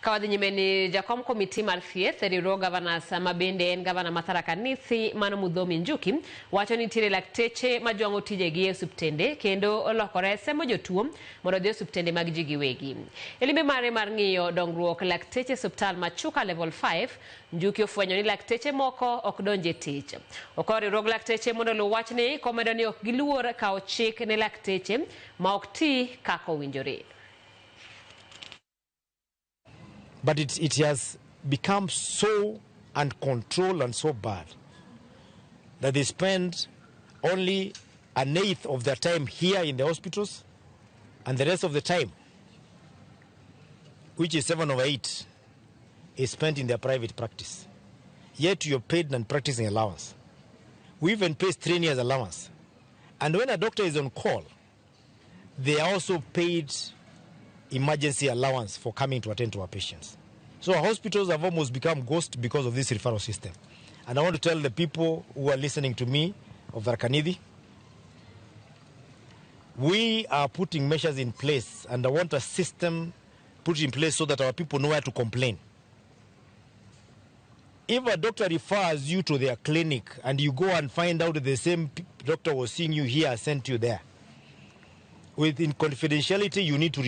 Ka wadhi nyime ni jakom komiti mar thieth e riwruog governors ma bende en gavana ma Tharaka Nithi mano Muthomi Njuki wacho ni nitiere lakteche ma jwang'o tijegi e osiptende kendo olokore semo jotuo mondo odhi e osiptende mag ji giwegi. E limbe mare mar ng'iyo dongruok lakteche e osiptal ma Chuka Level 5, Njuki ofwenyo ni lakteche moko ok donj e tich. Okwayo riwruog lakteche mondo oluw wachni komedo ni ok giluor kawo chik ne lakteche ma ok ti kaka owinjore. But it has become so uncontrolled and so bad that they spend only an eighth of their time here in the hospitals, and the rest of the time, which is 7 over 8, is spent in their private practice. Yet you're paid non-practicing allowance. We even pay 3 years allowance. And when a doctor is on call, they are also paid emergency allowance for coming to attend to our patients. So our hospitals have almost become ghosts because of this referral system. And I want to tell the people who are listening to me of Tharaka Nithi, we are putting measures in place, and I want a system put in place so that our people know where to complain. If a doctor refers you to their clinic and you go and find out that the same doctor was seeing you here, sent you there, within confidentiality, you need to